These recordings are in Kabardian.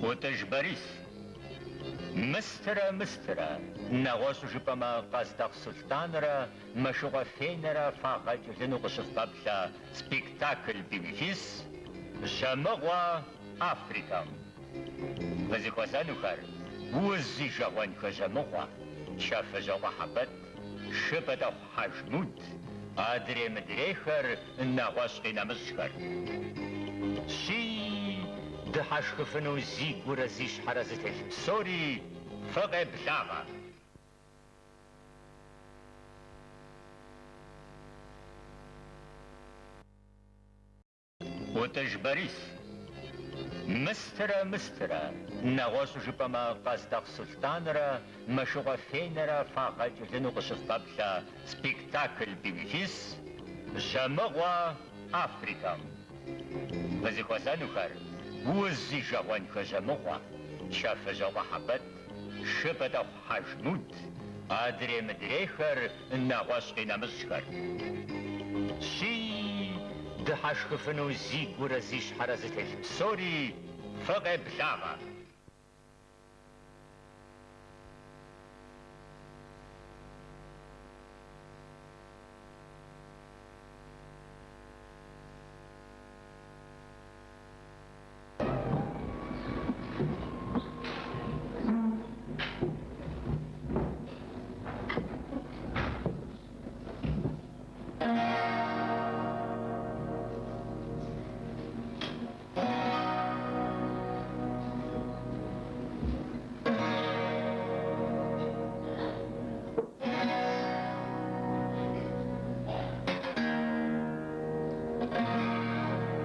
ӏутӏыж Борис. Мыстрэ Мыстрэ, нэгъуэщӏу жыпӏэмэ, Къаздэхъу Сулътӏанрэ Мэшыкъуэ Фенэрэ фагъэкӏылыну къыщыфпэплъэ спектакль-бенефис Жьэмыгъуэ Африкэм. Фызыхуэзэнухэр узижэгъуэнхэ Жьэмыгъуэ, Чэфыжьокъуэ Хьэбэтӏ, Шыбэтӏэхъу Хьэжмуд, адрей-мыдрейхэр, нэгъуэщӏ къинэмыщӏхэр. Щи, дыхьэшхыфыну зигурэ зи щхьэрэ зытелъ псори фыкъеблагъэ! ӏутӏыж Борис. Мыстрэ Мыстрэ, нэгъуэщӏу жыпӏэмэ, Къаздэхъу Сулътӏанрэ Мэшыкъуэ Фенэрэ фагъэкӏылыну къыщыфпэплъэ спектакль-бенефис Жьэмыгъуэ Африкэм. Фызыхуэзэнухэр узижэгъуэнхэ Жьэмыгъуэ, Чэфыжьокъуэ Хьэбэтӏ, Шыбэтӏэхъу Хьэжмуд, адрей-мыдрейхэр, нэгъуэщӏ къинэмыщӏхэр. Щи, дыхьэшхыфыну зигурэ зи щхьэрэ зытелъ псори фыкъеблагъэ!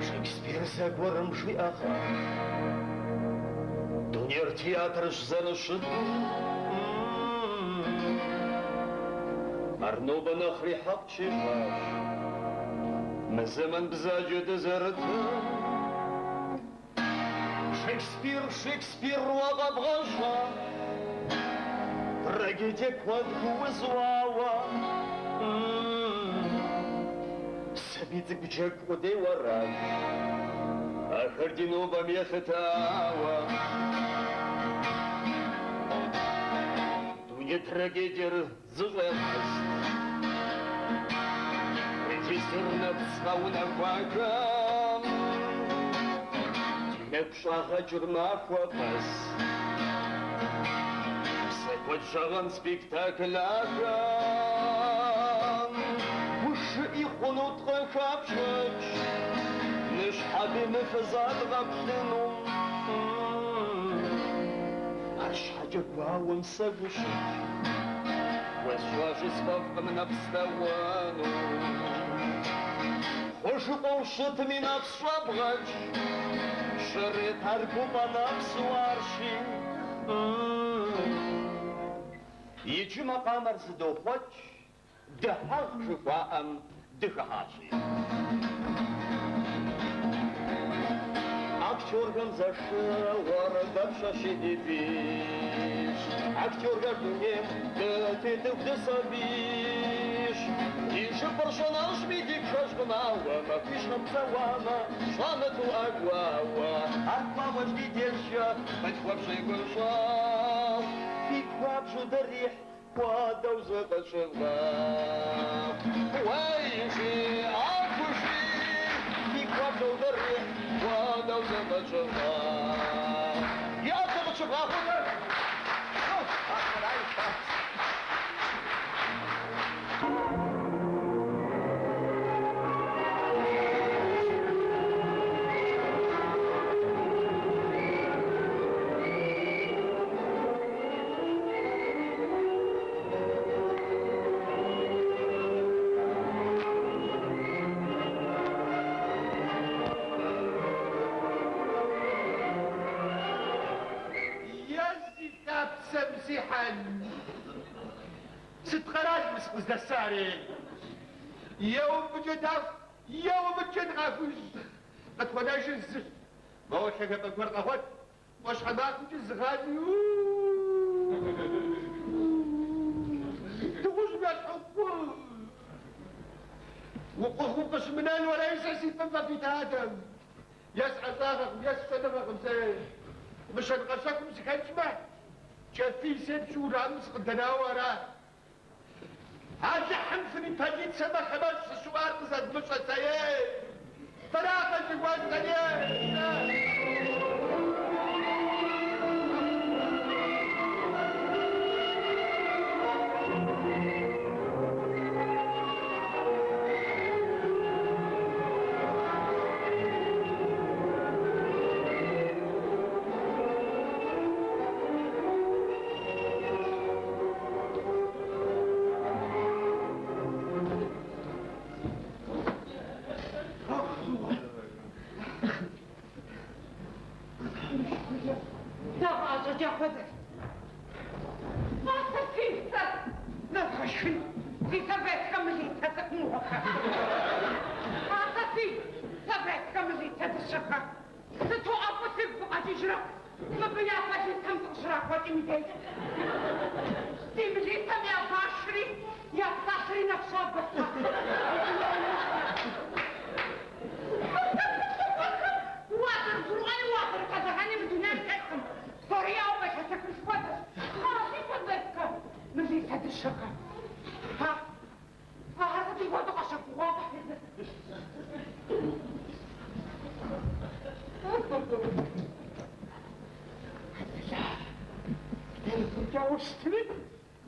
Шекспир зэгуэрым жиӏэгъащ, Дунейр театрщ зэрыщыту. Ар нобэ нэхъри хьэкъ тщищӏащ мы зэман бзаджэ дызэрытым. Шекспир, Шекспир уэ къэбгъэщӏа, трагедие куэд гуузу, ауэ сабий цӏыкӏу джэгу къудейуэ аращ, ахэр ди нобэм елъытауэ. Дуней трагедиер зыщӏегъэст. Режиссер нэпцӏ къэунэхуахэм ди нэгу щӏагъэкӏыр махуэ къэс. Псэ куэд щагъэн спектакль ахэм гушыӏи хъунут къыхэпщӏыкӏ, ныщхьэби мы фызэдгъэплъынум. Арщхьэкӏэ гуауэм сэ гущыкӏ хуэсщӏащи сфӏэфӏкъым нэпс слъэгъуэну. Хъужыкъуэу щытми нэпс щӏэбгъэкӏ, щрет ар гуфӏэ нэпсу арщи. Иджы макъамэр зыдохъуэкӏ, дыхьэх жыхуаӏэм дыхыхьащи. Актерхэм зэшыгъуэр дапщэщи ди бийщ. Актерхэр дунейм дытетыху дысабийщ. Ди жыпыр щӏэнэщӏми дипшэжкъым, ауэ махуищ къэпсэуамэ, щӏамыту ӏэгуауэ. Ар гуауэщ ди дежкӏэ, къытхуэфщӏи гущӏэгъу. Фи хуабжьу дырихь хуэдэу зыкъытщывгъэхъу. Уей-жи, ахужи, фи хуабжьу дырихь хуэдэу зыкъытщывгъэхъу. Иӏэ зыкъытщывгъэхъу-тӏэ? Е зи лъапсэм зихьэн! Сыт къэрал мы сыкъыздэсари? Еуэ мыбыкӏэ даху, еуэ мыдкӏэ дыкъахуж. Къытхуэнэжыр зыщ. Моуэ лъагапӏэ гуэр къэгъуэт, ӏуащхьэмахуэкӏэ зыгъази, Дыгъужьым ещхьу хъу. Укъугъыу къыщымынэну арай сэ си фэм фэ фитатэм. Е сыӏэщӏагъэкъым, е сыщӏэныгъэкъым сэ. Мы щэнкъэщэхум сыхэкӏмэ, кӏэфий сепщу урамым сыкъыдэнауэ ара? Алыхьым фриполицэмэ хамэщӏ сыщыӏуар къызэвмыщӏэ сэ, ей! Фэракъэ жыхуэсӏэр, ей! Дакъащӏэкӏа хуэдэт. А сэ си псэр нэзгъэшхын, си советскэ мылицэ цӏыкӏу мыгъуэхэр. А сэ си советскэ мылицэ дыщэхэр. Сыту ӏэфӏу сигу фыкъэкӏыжрэ, мыбы япэ мылицэм сыкъыщрахуэкӏым и деж. Ди мылицэм я башри, я псалъэри нэхъ щабэт. Уазэрыгурыӏуэни уазэрыхэзэгъэни мы дунейм теткъым. Псори ауэ къелъэлъэхыж хуэдэщ. А си советскэ мылицэ дыщэхэр. А, ахэр сытым хуэдэу къэщэхугъуафӏэ езыр. Зэрыхъукӏауэ щытми,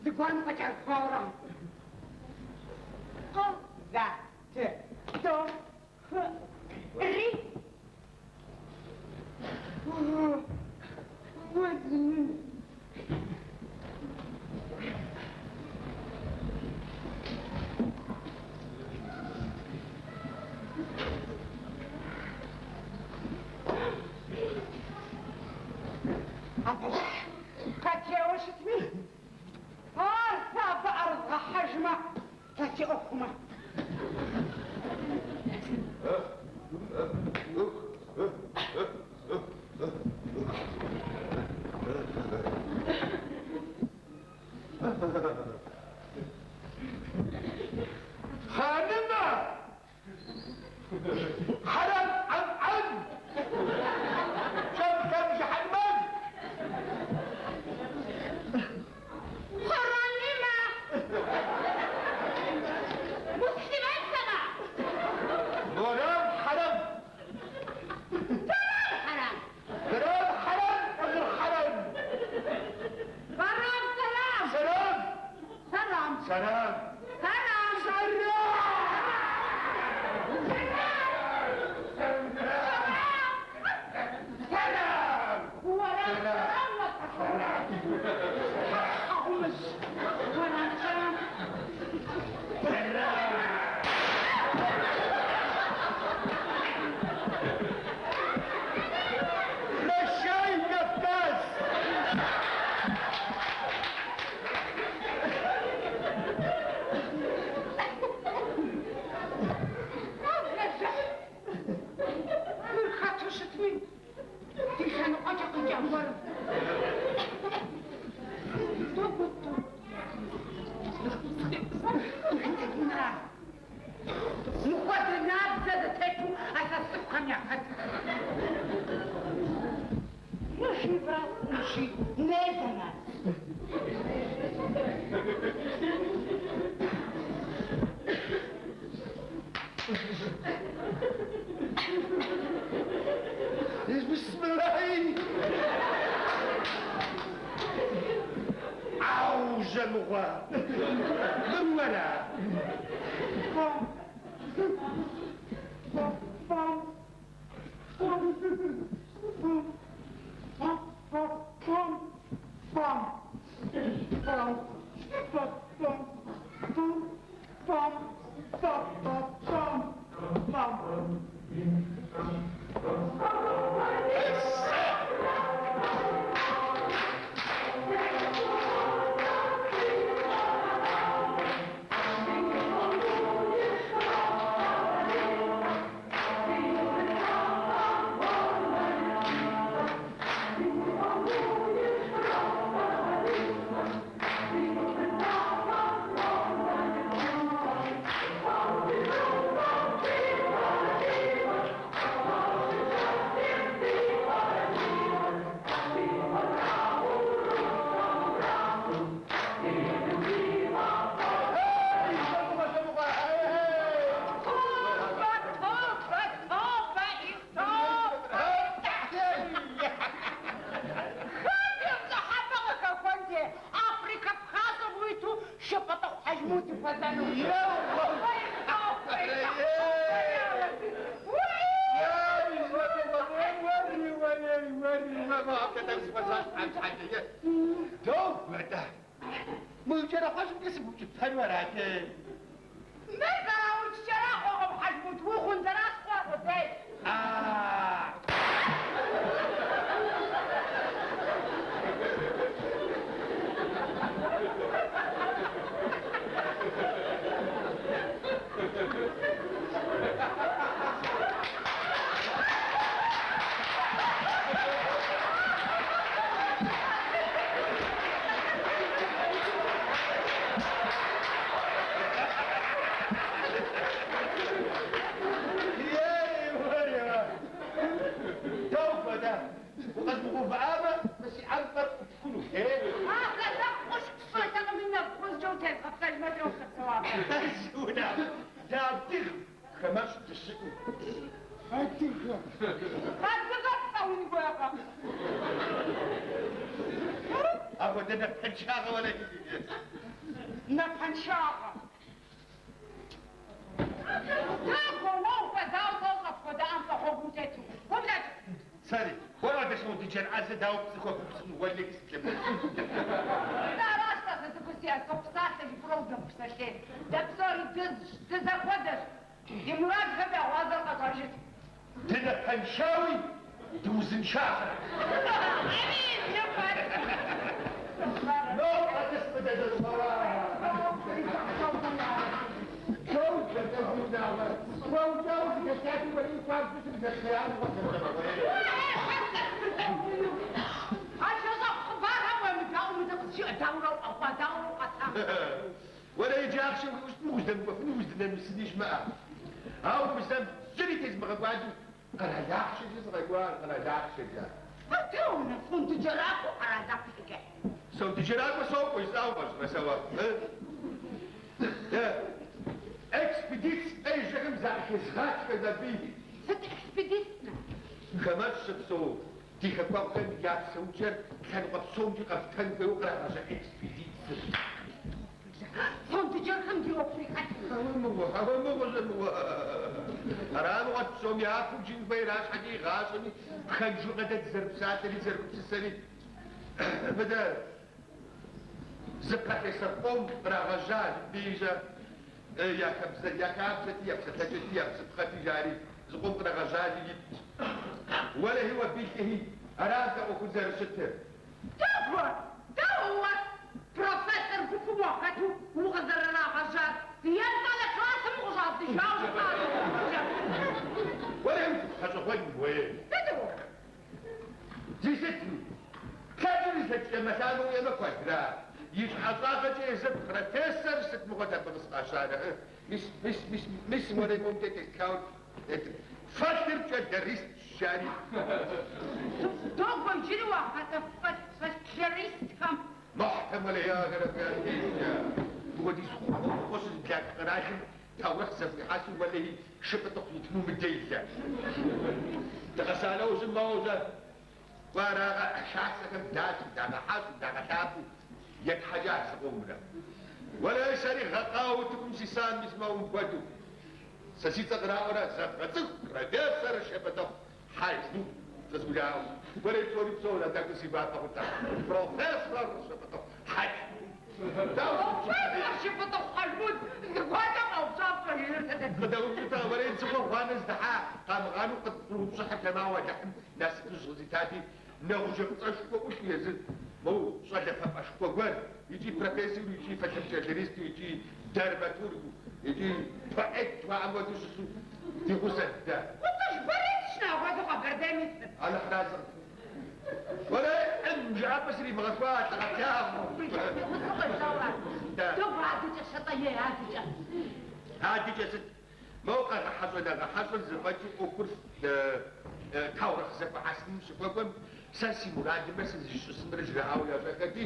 зыгуэрым къыкӏэрыхуауэ ара? Къы, за, ты, до, хы, ри. Абы хэт ейуэ щытми, ар сэ абы ӏэрызгъэхьэжмэ, сэ си ӏуэхумэ. Хъанымэ! Хьэрэм ӏэм-ӏэм! Кӏэбхэм жыхьэнмэн! Хъэранимэ! Муслъымэнхэмэ! Борам хьэрэм! Сэрам хьэрэм! Сэрам хьэрэм, ӏузыр хьэрэм! Барам сэрам! Сэрам! Сэрам! Сэрам! Сэрам! Сэрам! Уэрам сэрам Хьэгъумыжь! Уэрам сэрам! Прощай, Кавказ! Мыр хэту щытми, ди лъэныкъуэкӏэ къикӏа гуэрым. Догуэ, Мыхуэдэ набдзэ зэтету а сэ сцӏыхухэм яхэт. Мыжи, брат, мыжи, не до нас. Бисмиллахьи! Ау, жэмыгъуэ! Мыр уэра? Бом, бом, бом, бом, бом, бом, бом, бом, бом, бом, бом, бом, бом, бом, бом, бом, бом, бом. дыхуэзэну. Мы кӏэрахъуэжьымкӏэ сыбукӏыпэну арати. Мыр зэраукӏ кӏэрахъуэкъым, Хьэжмут, ухъунзэращхъуэ къудейщ. А! Ей, уэри, догуэ-тӏэ, укъэзмыгъэувыӏамэ, мы си ӏэмпӏэр ӏупхынут, е? Ахэр лъэпкъ къушк сщӏэтэкъыми, нэбгъузкӏэ утезгъэплъэжмэ, лӏо сыпсэуакъым. Зиунагъуэ, дэ адыгэу хамэщӏ дыщыӏэу. Адыгэ. Адыгэ псэун хуейкъэ? Апхуэдэ напэншагъэ уэлэхьи. Напэншагъэ. Догуэ, уэ ухуэзауэ сощӏ апхуэдэ ӏэмпӏэ гъуэгум тету. Ублэкӏ! Сэри, уэ хуэдэ сондэджэр ӏэзэ дауэ пцӏы хуэбупсыну, уэлэхьи сыплъэмыкӏ. Сэ аращ тӏасэ цӏыкӏуу сиӏэр, сопсалъэ жыпӏэурэ узэмыпсэлъей. Дэ псори дызщ, дызэхуэдэщ. Ди мурадхэм я гъуазэр къэщӏэжыт. Дынапэншауи дыузыншагъэ. Амин, жыпӏэр. Нобэ дысфӏыдэзэщӏэуа. Догуэ, зиунагъуэ, уэукӏауэ зыхэлъати, уэри хуабжьу сыбзэхъеяр А лъэщӏэхъу хъыбархэм уемыдаӏуэу мыдэ къызжиӏэ, дауэрэ укъэхъуа, дауэрэ укъэса? Уэрэ иджы ахъшэ уиӏэу щытмэ, уздэмыкӏуэфыну, уздынэмысыни щымыӏэ. Ауэ мы зэм зыри тезмыгъэкӏуадэу къэрал ахъшэкӏэ сыкъэкӏуар, къэрал ахъшэкӏэ. Дауэ, сондэджэракӏуэу къэрал ахъшэкӏэ? Сондэджэракӏуэ сокӏуэ, жысӏауэ фӏэщ, сэ уэ. Экспедиц къежьэхэм закъыхезгъатхэщ аби. Сыт экспедицэ? Хамэщӏ щыпсэу ди хэкуэгъухэм я псэукӏэр лъэныкъуэ псомкӏи къэхутэн хуейуэ кърагъэжьа экспедицэр. Сондэджэрхэм ди ӏуэхури хэт? Хьэуэ мыгъуэ, хьэуэ мыгъуэ, щӏэ мыгъуэ. Ара мыгъуэт псом япэу джын хуейр, арщхьэкӏэ игъащӏэми пхэнжу къэдэ дызэрыпсалъэри дызэрыгупсысэри. Мыдэ зы профессор къом кърагъэжьа мыбыи-щэ, я хабзэ, я хабзэти, я псэлъэкӏэти, я бзыпхъэти жари зыкъом кърагъэжьали итт. Уэлэхьи, уэ билэхьи, арат а ӏуэхур зэрыщытыр. Догуэ, дауэ уэ профессор гупым уахэту укъызэрырагъэжьар? Етӏуанэ классым укъыщӏадзыжауэ щытащ. Уэлэхьи, гъэщӏэгъуэн уей. Дыдэу. Зи сытми, лъэкӏыр зылъэкӏ мэлъанэу уиӏэмэ куэдрэ. И ӏэщӏагъэкӏэ езыр профессор сыт мыгъуэт абы къысфӏащарэ? Мис, мис, мис, мис уэрей момкӏэ тестхауэ фэлъыркӏэлэрист жари. Догуэ, иджыри уахэтэ фэлъклористхэм. Мохьтэм уэлэхьи ахэр абы я дежкӏэ. Мыхуэдиз хъугъуэфӏыгъуэ щызэблах къэралым таурыхъ зэхуихьэсу уэлэхьи Шыпӏытӏыхъу итыну мыделэ. Дыкъэса нэужьым моуэ кӏуэрагъэ хасэхэм дашэу, дагъэхьэщӏэу, дагъэлъапӏэу етхьэкӏащ зыкъомрэ. Уэлэхьи, сэри гъэкъауэ утыкум сисам мис моуэ мыпхуэдэу. Сэ си цӏэ къраӏуэрэ зэвгъэцӏыху профессор Шэбэтӏыхъу Хьэжмут къызгурыӏуауэ. Уэрей псори псэурэ тӏэкӏу си гуапэ хъута. Профессор Шэбэтӏыхъу Хьэжмут. Дауэ Профессор Шэбэтӏыхъу Хьэжмут зыгуэркӏэ къэупщӏа пщӏэжыныр сытыт? Къыдэупщӏыта, уэрей дзыгъуэ гъуанэ здыхьа къамыгъанэу къытпыупщӏыхьыртэм, ауэ Алыхьым насыпыжь къызитати, нэгъуджэ фӏыцӏэшхуэ ӏулъу езыр моу щӏалэ папӏэшхуэ гуэр, икӏи профессору, икӏи фэлъыркӏэлъыристу, икӏи драматургу, икӏи поэт жыхуаӏэм хуэдэу щысу ди гъусэт дэ. ӏутӏыж Борисщ апхуэдэу Къэбэрдейм исыр. Алыхьразыр. Уэрей, ӏым жыӏэпӏэ сримыгъэхуа лӏыгъэ плъагъуу. Догуэ, адэкӏэ щэ-тӏэ, е адэкӏэ. Адэкӏэ сыт? Моуэ къэгъэхьэщӏэ-нэгъэхьэщӏэр зэфӏэкӏыу ӏуэхур таурыхъ зэхуэхьэсыным щыхуэкӏуэм, сэ си мурадымрэ сызищӏысымрэ жраӏауэ ящӏэхэти,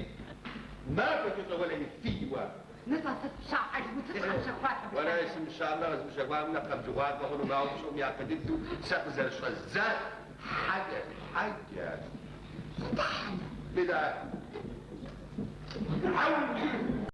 махуэкӏэ щӏэ уэлэхьи фийуэ. Нытӏэ, сыт пща, Хьэжмут, сыт къэпщэхуат абы? Уэрей, сымыщамрэ къэзмыщэхуамрэ нэхъ къэбжыгъуафӏэ хъуну, ауэ псом япэ дыдэу сэ къызэрыщӏэздзар хьэкӏэ, хьэкӏэ. Беда. Ау!